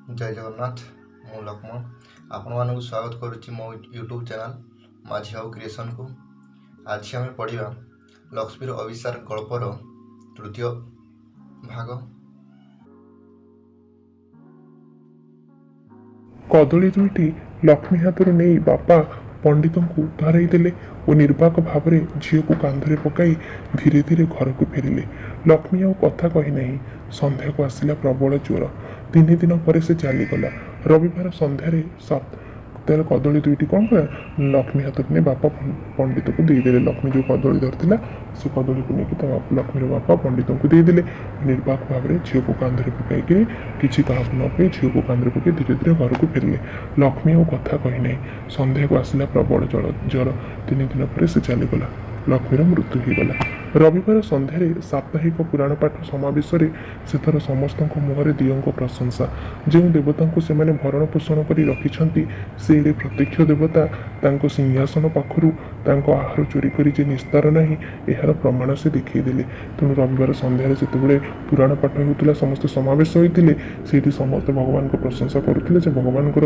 ଜୟ ଜଗନ୍ନାଥ। ମୁଁ ଲକ୍ଷ୍ମଣ ଆପଣମାନଙ୍କୁ ସ୍ୱାଗତ କରୁଛି ମୋ ୟୁଟ୍ୟୁବ୍ ଚ୍ୟାନେଲ୍ ମାଝି ବାବୁ କ୍ରିଏସନ୍କୁ। ଆଜି ଆମେ ପଢ଼ିବା ଲକ୍ଷ୍ମୀର ଅଭିଶାପ ଗଳ୍ପର ତୃତୀୟ ଭାଗ। କଦଳୀ ଦୁଇଟି ଲକ୍ଷ୍ମୀ ହାତରୁ ନେଇ ବାପା ପଣ୍ଡିତଙ୍କୁ ଧରାଇ ଦେଲେ ଓ ନିର୍ବାକ ଭାବରେ ଝିଅକୁ କାନ୍ଧରେ ପକାଇ ଧୀରେ ଧୀରେ ଘରକୁ ଫେରିଲେ। ଲକ୍ଷ୍ମୀ ଆଉ କଥା କହିନାହିଁ। ସନ୍ଧ୍ୟାକୁ ଆସିଲା ପ୍ରବଳ ଜ୍ୱର। 3 ଦିନ ପରେ ସେ ଚାଲିଗଲା। ରବିବାର ସନ୍ଧ୍ୟାରେ ତାର କଦଳୀ ଦୁଇଟି କ'ଣ କଲା? ଲକ୍ଷ୍ମୀ ହାତରୁ ନେଇ ବାପା ପଣ୍ଡିତକୁ ଦେଇଦେଲେ। ଲକ୍ଷ୍ମୀ ଯେଉଁ କଦଳୀ ଧରିଥିଲା, ସେ କଦଳୀକୁ ନେଇକି ତା ଲକ୍ଷ୍ମୀର ବାପା ପଣ୍ଡିତଙ୍କୁ ଦେଇଦେଲେ। ନିର୍ବାକ ଭାବରେ ଝିଅକୁ କାନ୍ଧରେ ପକାଇକିରି, କିଛି କାହାକୁ ନ କହି ଝିଅକୁ କାନ୍ଧରେ ପକାଇ ଧୀରେ ଧୀରେ ଘରକୁ ଫେରିଲେ। ଲକ୍ଷ୍ମୀ ଆଉ କଥା କହିନାହିଁ। ସନ୍ଧ୍ୟାକୁ ଆସିଲା ପ୍ରବଳ ଜ୍ୱର। 3 ଦିନ ପରେ ସେ ଚାଲିଗଲା। ଲକ୍ଷ୍ମୀର ମୃତ୍ୟୁ ହୋଇଗଲା। ରବିବାର ସନ୍ଧ୍ୟାରେ ସାପ୍ତାହିକ ପୁରାଣ ପାଠ ସମାବେଶରେ ସେଥର ସମସ୍ତଙ୍କ ମୁହଁରେ ଦିଅଙ୍କ ପ୍ରଶଂସା। ଯେଉଁ ଦେବତାଙ୍କୁ ସେମାନେ ଭରଣ ପୋଷଣ କରି ରଖିଛନ୍ତି, ସେ ଏଡ଼େ ପ୍ରତ୍ୟକ୍ଷ ଦେବତା, ତାଙ୍କ ସିଂହାସନ ପାଖରୁ ତାଙ୍କ ଆହାର ଚୋରି କରି ଯେ ନିସ୍ତାର ନାହିଁ, ଏହାର ପ୍ରମାଣ ସେ ଦେଖେଇଦେଲେ। ତେଣୁ ରବିବାର ସନ୍ଧ୍ୟାରେ ଯେତେବେଳେ ପୁରାଣ ପାଠ ହେଉଥିଲା, ସମସ୍ତେ ସମାବେଶ ହୋଇଥିଲେ, ସେଇଠି ସମସ୍ତେ ଭଗବାନଙ୍କ ପ୍ରଶଂସା କରୁଥିଲେ ଯେ ଭଗବାନଙ୍କର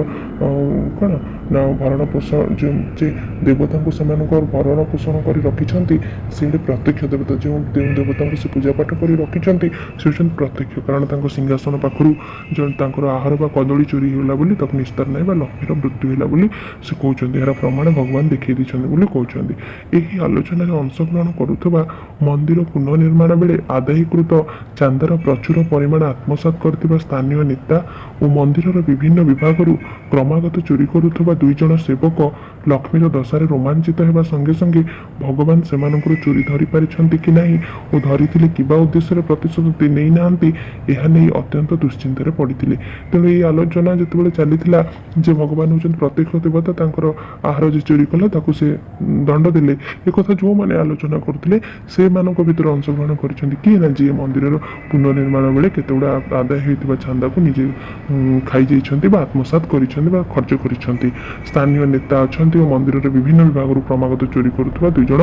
କ'ଣ ନା ଭରଣ ପୋଷଣ ଯେଉଁ ଯେ ଦେବତାଙ୍କୁ ସେମାନଙ୍କର ଭରଣ ପୋଷଣ କରି ରଖିଛନ୍ତି, ସେ ଏଡ଼େ ପ୍ରତ୍ୟକ୍ଷ ଦେବତା। ଯେଉଁ ଯେଉଁ ଦେବତାଙ୍କୁ ସେ ପୂଜା ପାଠ କରି ରଖିଛନ୍ତି, ସେ ହେଉଛନ୍ତି ପ୍ରତ୍ୟକ୍ଷ, କାରଣ ତାଙ୍କ ସିଂହାସନ ପାଖରୁ ଜଣେ ତାଙ୍କର ଆହାର ବା କଦଳୀ ଚୋରି ହେଲା ବୋଲି ତାକୁ ନିସ୍ତାର ନାହିଁ ବା ଲକ୍ଷ୍ମୀର ମୃତ୍ୟୁ ହେଲା ବୋଲି ସେ କହୁଛନ୍ତି। ଏହାର ପ୍ରମାଣ ଭଗବାନ ଦେଖେଇ ଦେଇଛନ୍ତି ବୋଲି କହୁଛନ୍ତି। ଏହି ଆଲୋଚନାରେ ଅଂଶଗ୍ରହଣ କରୁଥିବା ମନ୍ଦିର ପୁନଃନିର୍ମାଣ ବେଳେ ଆଦାୟୀକୃତ ଚାନ୍ଦାର ପ୍ରଚୁର ପରିମାଣ ଆତ୍ମସାତ କରିଥିବା ସ୍ଥାନୀୟ ନେତା ଓ ମନ୍ଦିରର ବିଭିନ୍ନ ବିଭାଗରୁ କ୍ରମାଗତ ଚୋରି କରୁଥିବା 2 ଜଣ ସେବକ ଲକ୍ଷ୍ମୀର ଦଶାରେ ରୋମାଞ୍ଚିତ ହେବା ସଙ୍ଗେ ସଙ୍ଗେ ଭଗବାନ ସେମାନଙ୍କର ଚୋରି ଧରିପାରିଛନ୍ତି କି ନାହିଁ ଓ ଧରିଥିଲେ କିବା ଉଦ୍ଦେଶ୍ୟରେ ପ୍ରତିଶୋଧ ନେଇନାହାନ୍ତି, ଏହା ନେଇ ଅତ୍ୟନ୍ତ ଦୁଶ୍ଚିନ୍ତାରେ ପଡ଼ିଥିଲେ। ତେଣୁ ଏହି ଆଲୋଚନା ଯେତେବେଳେ ଚାଲିଥିଲା ଯେ ଭଗବାନ ହେଉଛନ୍ତି ପ୍ରତ୍ୟକ୍ଷ ଦେବତା, ତାଙ୍କର ଆହାର ଯେ ଚୋରି କଲା ତାକୁ ସେ ଦଣ୍ଡ ଦେଲେ, ଏକଥା ଯେଉଁମାନେ ଆଲୋଚନା କରୁଥିଲେ, ସେମାନଙ୍କ ଭିତରେ ଅଂଶଗ୍ରହଣ କରିଛନ୍ତି କିଏ ନା ଯିଏ ମନ୍ଦିରର ପୁନର୍ନିର୍ମାଣ ବେଳେ କେତେ ଗୁଡ଼ା ଆଦାୟ ହୋଇଥିବା ଚାନ୍ଦାକୁ ନିଜେ ଖାଇଯାଇଛନ୍ତି ବା ଆତ୍ମସାତ କରିଛନ୍ତି ବା ଖର୍ଚ୍ଚ କରିଛନ୍ତି। ସ୍ଥାନୀୟ ନେତା ଅଛନ୍ତି ଓ ମନ୍ଦିରର ବିଭିନ୍ନ ବିଭାଗରୁ କ୍ରମାଗତ ଚୋରି କରୁଥିବା 2 ଜଣ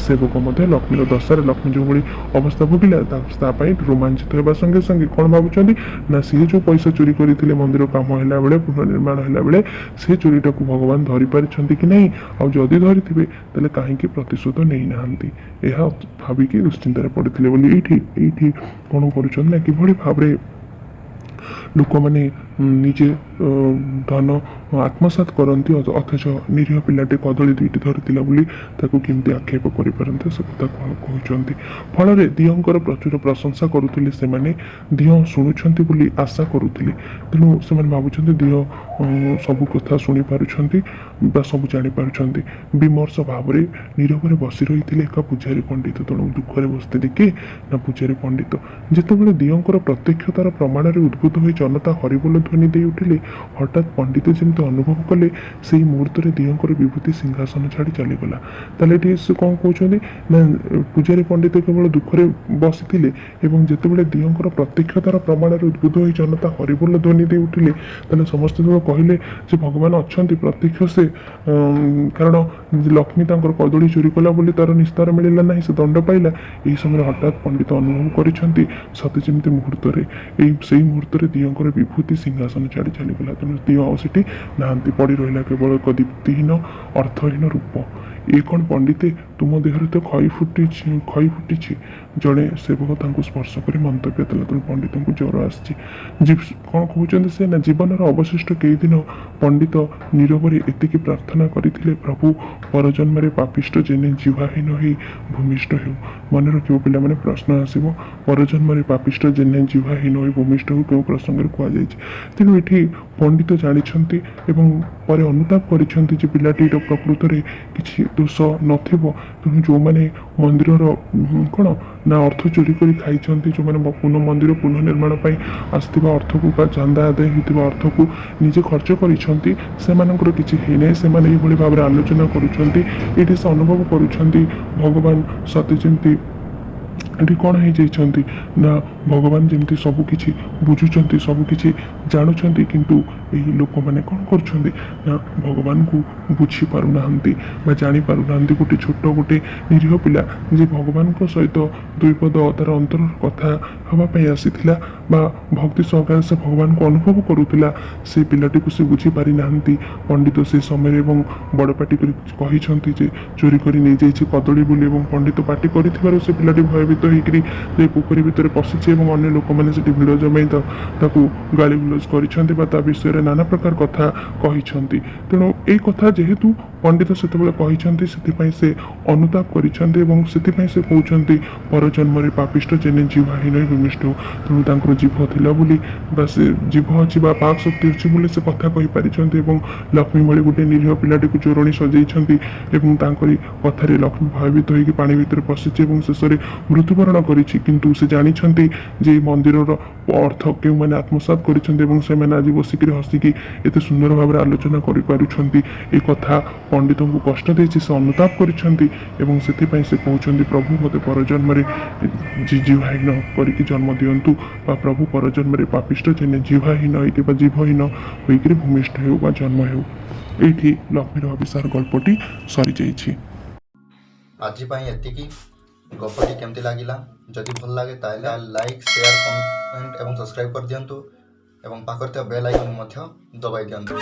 ସେବକ ମଧ୍ୟ ଲକ୍ଷ୍ମୀର ଦଶାରେ, ଲକ୍ଷ୍ମୀ ଯେଉଁଭଳି ଅବସ୍ଥା ଭୋଗିଲା ତା ପାଇଁ ରୋମାଞ୍ଚିତ ହେବା ସଙ୍ଗେ ସଙ୍ଗେ କ'ଣ ଭାବୁଛନ୍ତି ନା ସିଏ ଯେଉଁ ପଇସା ଚୋରି କରିଥିଲେ ମନ୍ଦିର କାମ ହେଲା ବେଳେ, ପୁନର୍ନିର୍ମାଣ ହେଲା ବେଳେ, ସେ ଚୋରିଟାକୁ ଭଗବାନ ଧରିପାରିଛନ୍ତି କି ନାହିଁ, ଆଉ ଯଦି ଧରିଥିବେ ତାହେଲେ କାହିଁକି ପ୍ରତିଶୋଧ ନେଇନାହାନ୍ତି, ଏହା ଭାବିକି ଦୁଶ୍ଚିନ୍ତାରେ ପଡ଼ିଥିଲେ ବୋଲି ଏଇଠି କ'ଣ କରୁଛନ୍ତି ନା କିଭଳି ଭାବରେ ଲୋକମାନେ ନିଜେ ଧନ ଆତ୍ମସାତ କରନ୍ତି, ଅଥଚ ନିରୀହ ପିଲାଟି କଦଳୀ ଦୁଇଟି ଧରିଥିଲା ବୋଲି ତାକୁ କେମିତି ଆକ୍ଷେପ କରିପାରନ୍ତି, ସେ କଥା କହୁଛନ୍ତି। ଫଳରେ ଦିଅଙ୍କର ପ୍ରଚୁର ପ୍ରଶଂସା କରୁଥିଲେ ସେମାନେ। ଦିଅଁ ଶୁଣୁଛନ୍ତି ବୋଲି ଆଶା କରୁଥିଲେ। ତେଣୁ ସେମାନେ ଭାବୁଛନ୍ତି ଦିଅଁ ସବୁ କଥା ଶୁଣିପାରୁଛନ୍ତି ବା ସବୁ ଜାଣିପାରୁଛନ୍ତି। ବିମର୍ଷ ଭାବରେ ନୀରବରେ ବସି ରହିଥିଲେ ଏକ ପୂଜାରୀ ପଣ୍ଡିତ। ତେଣୁ ଦୁଃଖରେ ବସିଥିଲେ କିଏ ନା ପୂଜାରୀ ପଣ୍ଡିତ। ଯେତେବେଳେ ଦିଅଙ୍କର ପ୍ରତ୍ୟକ୍ଷତାର ପ୍ରମାଣରେ ଉଦ୍ଭୂତ ହୋଇ ଜନତା ହରିବୋଲ ଧ୍ୱନି ଦେଇ ଉଠିଲେ, ହଠାତ୍ ପଣ୍ଡିତ ଯେମିତି ଅନୁଭବ କଲେ, ସେଇ ମୁହୂର୍ତ୍ତରେ ଦିଅଙ୍କର ବିଭୂତି ସିଂହାସନ ଛାଡ଼ି ଚାଲିଗଲା। ତାହେଲେ ଏଠି ସେ କ'ଣ କହୁଛନ୍ତି ନା ପୂଜାରୀ ପଣ୍ଡିତ କେବଳ ଦୁଃଖରେ ବସିଥିଲେ ଏବଂ ଯେତେବେଳେ ଦିଅଙ୍କର ପ୍ରତ୍ୟକ୍ଷତାର ପ୍ରମାଣରେ ଉଦ୍ବୁଦ୍ଧ ହୋଇ ଜନତା ହରିବୋଲ ଧ୍ୱନି ଦେଇ ଉଠିଲେ, ତାହେଲେ ସମସ୍ତେ ଯେତେବେଳେ କହିଲେ ଯେ ଭଗବାନ ଅଛନ୍ତି, ପ୍ରତ୍ୟକ୍ଷ ସେ, କାରଣ ଲକ୍ଷ୍ମୀ ତାଙ୍କର କଦଳୀ ଚୋରି କଲା ବୋଲି ତାର ନିସ୍ତାର ମିଳିଲା ନାହିଁ, ସେ ଦଣ୍ଡ ପାଇଲା। ଏହି ସମୟରେ ହଠାତ୍ ପଣ୍ଡିତ ଅନୁଭବ କରିଛନ୍ତି ସତେ ଯେମିତି ମୁହୂର୍ତ୍ତରେ ସେଇ ମୁହୂର୍ତ୍ତରେ ଦିଅଙ୍କର ବିଭୂତି ସିଂହାସନ ଛାଡ଼ି ଚାଲିଗଲା। ତେଣୁ ଦିଅଁ ଆଉ ସେଠି ନାହାନ୍ତି, ପଡ଼ି ରହିଲା କେବଳ ଏକ ଦୀପ୍ତିହୀନ ଅର୍ଥହୀନ ରୂପ। "ଏ କ'ଣ ପଣ୍ଡିତେ, ତୁମ ଦେହରେ ତ ଖଇ ଫୁଟିଛି, ଖଇ ଫୁଟିଛି," ଜଣେ ସେବକ ତାଙ୍କୁ ସ୍ପର୍ଶ କରି ମନ୍ତବ୍ୟ ଦେଲା। ତେଣୁ ପଣ୍ଡିତଙ୍କୁ ଜ୍ୱର ଆସିଛି। କ'ଣ କହୁଛନ୍ତି ସେ ନା ଜୀବନର ଅବଶିଷ୍ଟ କେଇଦିନ ପଣ୍ଡିତ ନୀରବରେ ଏତିକି ପ୍ରାର୍ଥନା କରିଥିଲେ, "ପ୍ରଭୁ, ପରଜନ୍ମରେ ପାପିଷ୍ଠ ଯେନେ ଜିହ୍ୱାହୀନ ହୋଇ ଭୂମିଷ୍ଠ ହେଉ।" ମନେ ରଖିବ ପିଲାମାନେ, ପ୍ରଶ୍ନ ଆସିବ, ପରଜନ୍ମରେ ପାପିଷ୍ଠ ଯେନେ ଜିହ୍ୱାହୀନ ହୋଇ ଭୂମିଷ୍ଠ ହେଉ କେଉଁ ପ୍ରସଙ୍ଗରେ କୁହାଯାଇଛି? ତେଣୁ ଏଠି ପଣ୍ଡିତ ଜାଣିଛନ୍ତି ଏବଂ ପରେ ଅନୁତାପ କରିଛନ୍ତି ଯେ ପିଲାଟିର ପ୍ରକୃତରେ କିଛି ଦୋଷ ନଥିବ। ତେଣୁ ଯେଉଁମାନେ ମନ୍ଦିରର କ'ଣ ନା ଅର୍ଥ ଚୋରି କରି ଖାଇଛନ୍ତି, ଯେଉଁମାନେ ମନ୍ଦିର ପୁନଃନିର୍ମାଣ ପାଇଁ ଆସିଥିବା ଅର୍ଥକୁ ବା ଚାନ୍ଦା ଆଦାୟ ହୋଇଥିବା ଅର୍ଥକୁ ନିଜେ ଖର୍ଚ୍ଚ କରିଛନ୍ତି, ସେମାନଙ୍କର କିଛି ହେଇନାହିଁ। ସେମାନେ ଏଇଭଳି ଭାବରେ ଆଲୋଚନା କରୁଛନ୍ତି। ଏଇଠି ସେ ଅନୁଭବ କରୁଛନ୍ତି ଭଗବାନ ସତେ ଯେମିତି ଏଠି କ'ଣ ହେଇଯାଇଛନ୍ତି ନା, ଭଗବାନ ଯେମିତି ସବୁ କିଛି ବୁଝୁଛନ୍ତି, ସବୁ କିଛି ଜାଣୁଛନ୍ତି, କିନ୍ତୁ ଏହି ଲୋକମାନେ କ'ଣ କରୁଛନ୍ତି ନା, ଭଗବାନଙ୍କୁ ବୁଝିପାରୁନାହାନ୍ତି ବା ଜାଣିପାରୁନାହାନ୍ତି। ଗୋଟେ ଛୋଟ, ଗୋଟେ ନିରୀହ ପିଲା ଯେ ଭଗବାନଙ୍କ ସହିତ ଦୁଇ ପଦ ତାର ଅନ୍ତରର କଥା ହେବା ପାଇଁ ଆସିଥିଲା ବା ଭକ୍ତି ସହକାରେ ସେ ଭଗବାନଙ୍କୁ ଅନୁଭବ କରୁଥିଲା, ସେ ପିଲାଟିକୁ ସେ ବୁଝିପାରିନାହାନ୍ତି ପଣ୍ଡିତ ସେ ସମୟରେ, ଏବଂ ବଡ଼ ପାଟି କରି କହିଛନ୍ତି ଯେ ଚୋରି କରି ନେଇଯାଇଛି କଦଳୀ ବୋଲି। ଏବଂ ପଣ୍ଡିତ ପାଟି କରିଥିବାରୁ ସେ ପିଲାଟି ଭୟଭୀତ ହେଇକରି ଯେ ପୋଖରୀ ଭିତରେ ପଶିଛି ଏବଂ ଅନ୍ୟ ଲୋକମାନେ ସେଠି ଭିଡ଼ ଜମାଇ ତାକୁ ଗାଳି ଗୁଲଜ କରିଛନ୍ତି ବା ତା ବିଷୟରେ ନାନା ପ୍ରକାର କଥା କହିଛନ୍ତି। ତେଣୁ ଏଇ କଥା ଯେହେତୁ ପଣ୍ଡିତ ସେତେବେଳେ କହିଛନ୍ତି, ସେଥିପାଇଁ ସେ ଅନୁତାପ କରିଛନ୍ତି ଏବଂ ସେଥିପାଇଁ ସେ କହୁଛନ୍ତି ପରଜନ୍ମରେ ପାପିଷ୍ଠ ଜେନେ ଜିହ୍ୱାହୀନ ଭୂମିଷ୍ଠ। ତେଣୁ ତାଙ୍କର ଜିଭ ଥିଲା ବୋଲି ବା ସେ ଜିଭ ଅଛି ବା ବାକ୍ ଶକ୍ତି ଅଛି ବୋଲି ସେ କଥା କହିପାରିଛନ୍ତି ଏବଂ ଲକ୍ଷ୍ମୀ ଭଳି ଗୋଟେ ନିରୀହ ପିଲାଟିକୁ ଚୋରଣୀ ସଜେଇଛନ୍ତି ଏବଂ ତାଙ୍କରି କଥାରେ ଲକ୍ଷ୍ମୀ ଭୟଭୀତ ହେଇକି ପାଣି ଭିତରେ ପଶିଛି ଏବଂ ଶେଷରେ ମୃତ୍ୟୁବରଣ କରିଛି। କିନ୍ତୁ ସେ ଜାଣିଛନ୍ତି ଯେ ଏଇ ମନ୍ଦିରର ଅର୍ଥ କେଉଁମାନେ ଆତ୍ମସାତ କରିଛନ୍ତି ଏବଂ ସେମାନେ ଆଜି ବସିକିରି ହସିକି ଏତେ ସୁନ୍ଦର ଭାବରେ ଆଲୋଚନା କରିପାରୁଛନ୍ତି। ଏ କଥା ପଣ୍ଡିତଙ୍କୁ କଷ୍ଟ ଦେଇଛି, ସେ ଅନୁତାପ କରିଛନ୍ତି ଏବଂ ସେଥିପାଇଁ ସେ କହୁଛନ୍ତି, ପ୍ରଭୁ ମୋତେ ପରଜନ୍ମରେ ଜିହ୍ୱାହୀନ କରିକି ଜନ୍ମ ଦିଅନ୍ତୁ ବା ପ୍ରଭୁ ପରଜନ୍ମରେ ପାପିଷ୍ଠ ଜେନେ ଜିହ୍ୱାହୀନ ହେଇକି ବା ଜିଭହୀନ ହୋଇକରି ଭୂମିଷ୍ଠ ହେଉ ବା ଜନ୍ମ ହେଉ। ଏଇଠି ଲକ୍ଷ୍ମୀର ଅଭିସାର ଗଳ୍ପଟି ସରିଯାଇଛି। ଆଜି ପାଇଁ ଏତିକି। ଗପଟି କେମିତି ଲାଗିଲା? ଯଦି ଭଲ ଲାଗେ, ତାହେଲେ ଲାଇକ୍, ସେୟାର, କମେଣ୍ଟ ଏବଂ ସବସ୍କ୍ରାଇବ୍ କରିଦିଅନ୍ତୁ ଏବଂ ପାଖରେ ଥିବା ବେଲ୍ ଆଇକନ୍ ମଧ୍ୟ ଦବାଇ ଦିଅନ୍ତୁ।